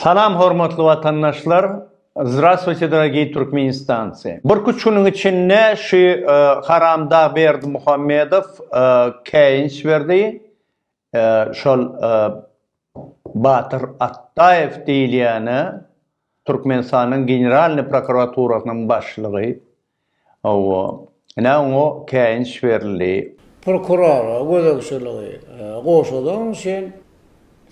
Salam hormatly watandaşlar! Zdrastwuyte dorogiý Türkmenistancy! Birküç günüň içinde şu haramdag Berdimuhamedow käýinç berdi. Şol Batyr Atdaýew diýilýäne Türkmenistanyň Generalnyý prokuraturasynyň başlygy. Hawa, ine oňa käýinç berildi. Prokurora gözegçiligi gowşadan üçin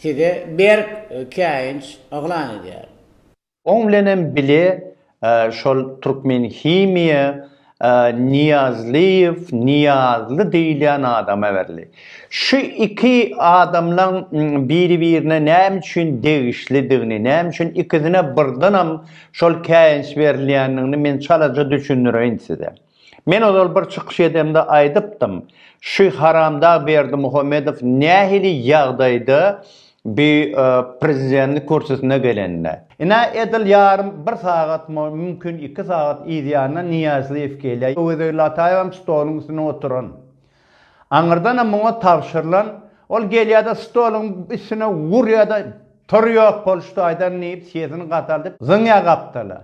size berk käýinç yglan edýärin. Oň bilenem bile şol Türkmenhimiýa Nyýazlyýew, Nyýazly diýilýän adama berildi. Şu iki adamlaň biri-birine näme üçin degişlidigini, näme üçin ikisine birdenem şol käýinç berilýändigini men çalaja düşündireýin size. Men ozal bir çykyş edemde aýdypdym, şu haramdag Berdimuhamedow nähili ýagdaýda bi prezidentlik kürsüsine gelende. Ine edil ýarym, bir sagatmy, mümkin iki sagat yz ýanyna Nyýazlyýew gelýär. Öwezgeldi Ataýewem stoluň üstünde oturan. Aňyrdanam muňa tabşyrylan, ol gelýär-de stoluň üstüne urýar-da, Tur ýok bol şu taýdan diýip, sesini gataldyp, zyňýar gapdala.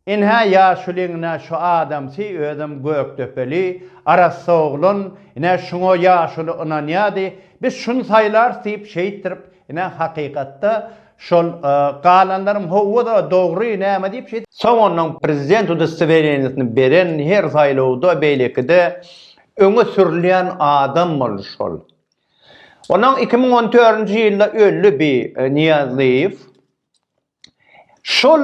Ynha ýaşulyň ine şu adamsy özem gökdepeli, arassa oglan, ine şuňa ýaşuly ynanýady, biz şuny saýlarys diýip şeýtdirip ine hakykatda şol galanlaram howwa-da dogry näme diýip şeýdip, soň onnoň prezident udostoweriýeniýesini beren her saýlawda beýlekide öňe sürülýän adam boldy şol. Onnoň 2014-nji ýylda öldi bi Nyýazlyýew. Şol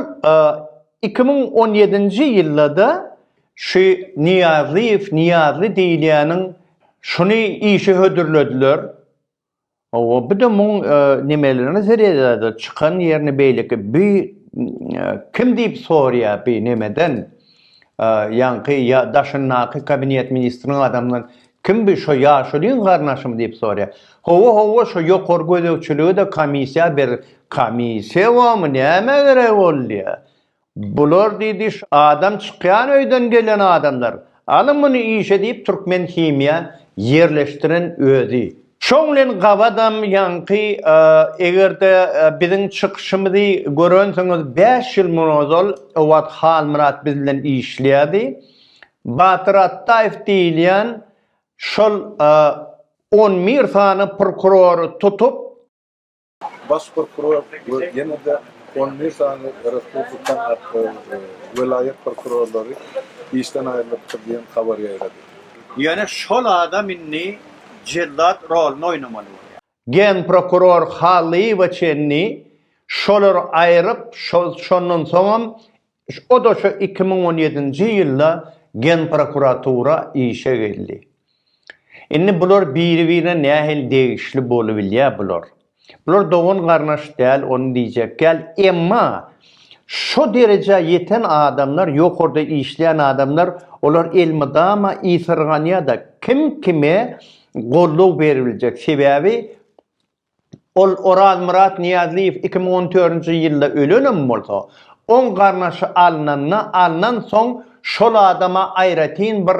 2017-nji ýylda-da şu Nyýazlyýew, Nyýazly diýilýäniň şuny işe hödürlediler. Hawa, bu-da muň nemelerine seredýär-de, çykan ýerini beýleki bi kim diýip soraýar bi nemeden, ýaňky daşyndaky kabinet ministriniň adamyndan Kim bi şo ýaşulyň garyndaşymy diýip soraýar. Hawa hawa şo ýokary gözegçilige-de komissiýa ber komissiýa bormy nämä gerek ol diýýär. Bular diýdi şu adam çykýan öýden gelen adamlar. Alyň muny işe diýip Türkmenhimiýa ýerleşdiren özi. Şoň bilen gabadam ýaňky eger-de biziň çykyşymyzy görensiňiz bäş ýyl mundan ozal o wagt Halmyrat biz bilen işleýärdi. Batyr Atdaýew diýilýän şol 11 sany prokurory tutup, Baş prokuror we ýene-de 11 sany respublikan welaýat prokurorlary işden aýrylypdyr diýen habar ýaýrady. Ýöne şol adam indi jellat roluny oýnamaly bolýar. Genprokuror Hallyýewe çenli şolary aýryp, şondan soňam o-da şo 2017-nji ýylda Genprokuratura işe geldi. Indi bular biri-birine nähili degişli bolubilýär bular? Bular dogan-garyndaş däl, ony diýjek däl, emma şo derejä ýeten adamlar, ýokarda işleýän adamlar, olar elmydama ysyrganýar-da, kim kime goldaw beribiljek, sebäbi ol Orazmyrat Nyýazlyýew 2014-nji ýylda ölenem bolsa, oň garyndaşy alnanda, alnan soň şol adama aýratyn bir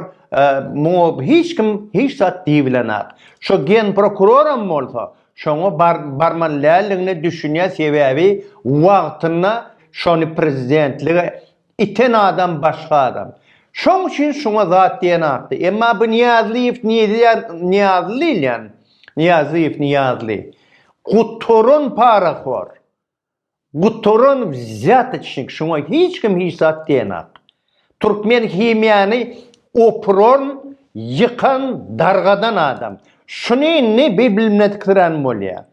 muňa hiç kim hiç zat diýibilenak. Şo genprokuroram bolsa, şoňa bar barmaly däldigine düşünýär, sebäbi wagtynda şony prezidentlige iten adam başga adam. Şoň üçin şuňa zat diýenakdy. Emma bu Nyýazlyýew Nyýazly diýilýän, Nyýazlyýew Nyýazly gutaran parahor. Gutaran wzýatoçnik şuňa hiç kim hiç zat diýenak. Türkmen himiýany opuran, ýykan, dargadan adam. Şuny indi bir bilmediksirän bolýa.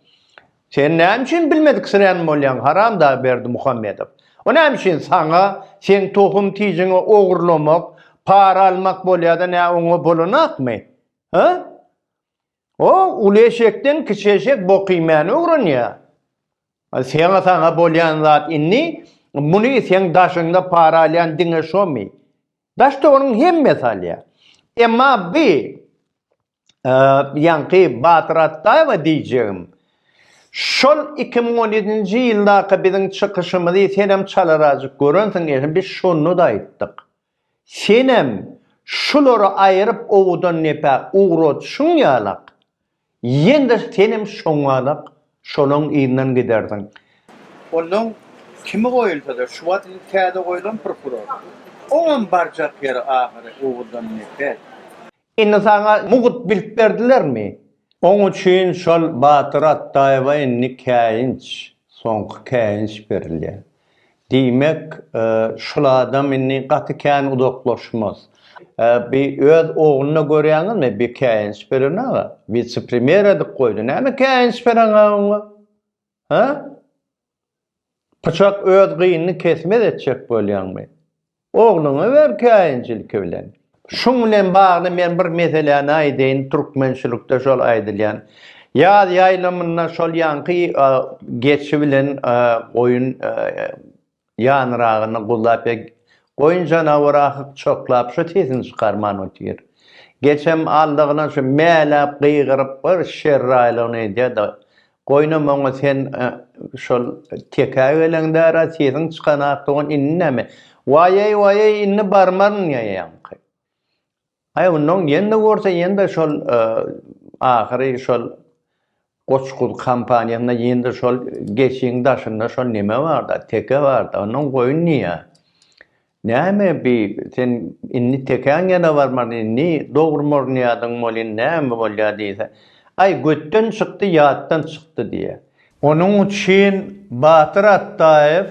Sen näme üçin bilmediksirän bolýaň haramdag Berdimuhamedow? O näme üçin saňa, seň tohum tijiňe ogurlamak, para almak bolýada nä oňa bolanakmy? Hä? O uly eşekden kiçi eşek bok iýmäni öwrenýär. Seňe saňa bolýan zat indi muny seň daşyňda para alýan diňe şomy? Daş doganyň hemmesi alýar. Emma bi ýaňky Batyr Atdaýewa diýjegim şol 2017-nji ýyldaky biziň çykyşymyzy senem çalarazjyk görensiň eşen biz şonda-da aýtdyk. Senem şulary aýryp owadan depä ugratşyň ýalak Ýene-de senem şoňalak şolaň yzyndan gidersiň. Onnoň kimi goýulsa-da, şu wagt indi täze goýlan prokuror. Oňam barjak ýeri ahyry Owadan Nepes. Indi saňa mugt bilip berdilermi? Oň üçin şol Batyr Atdaýewa indi käýinç, soňky käýinç berilýär. Diýmek, şul adam indi gaty kän uzaklaşmaz. Bi öz ogluna görýäňizmi, bi käýinç beren-aga, wise-premýer edip goýdy. Näme käýinç bereň-a oňa? Hä? Pyçak öz gynyny kesmez etjek bolýaňmy? Ogluňa ber käýinç ilki bilen. Şuň bilen bagly men bir meseläni aýdaýyn, türkmençilikde şol aýdylýan. Ýaz ýaýlymynda şol ýaňky geçi bilen goýun Ýanyragyny guzlap goýun janawar ahyk çoklap şu sesini çykarman otyr. Geçem aldygyna şu mäläp gygyryp bir şerraýlygyny edýär-de, goýnam oňa sen şol tekä geleňdä-ra sesiň çykanak dogan indi näme? Waýeý, waýeý indi barmaryn diýýär ýaňky. Aý onnoň ýene-de görse ýene-de şol ahyry şol Goçguz kompaniýasynda ýene-de şol geçiň daşynda şol neme barda, teke barda, onnoň goýun diýýär. Näme bi sen indi tekäň ýene barmaryn, indi dogurmaryn ýadyň bolýn näme bolýar diýse, aý götden çykdy, ýatdan çykdy diýýär. Onuň üçin Batyr Atdaýew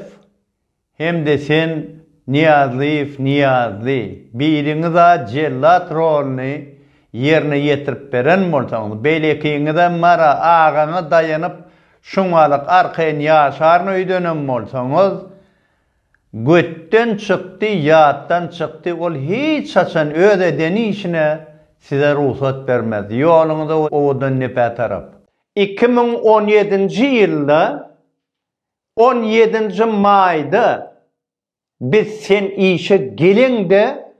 Hem-de sen Nyýazlyýew Nyýazly, biriňiz-a jellat roluny ýerine ýetirip beren bolsaňyz, beýlekiňizem Mara agaňa daýanyp şuňalyk arkaýyn ýaşaryn öýdenem bolsaňyz, götden çykdy, ýatdan çykdy, ol hiç haçan öz eden işine size rugsat bermez. Ýoluňyza Owadandepä tarap. 2017-nji ýylda On ýedinji maýda biz sen işe geleňde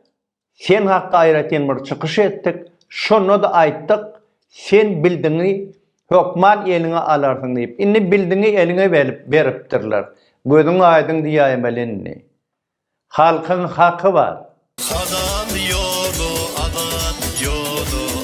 sen hakda aýratyn bir çykyş etdik, şonda-da aýtdyk, sen bildiňi hökman eliňe alarsyň diýip. Indi bildiňi eliňe beripdirler. Gözüň aýdyň diýäýmeli indi. Halkyň haky bar. Halal ýoly azat ýoly.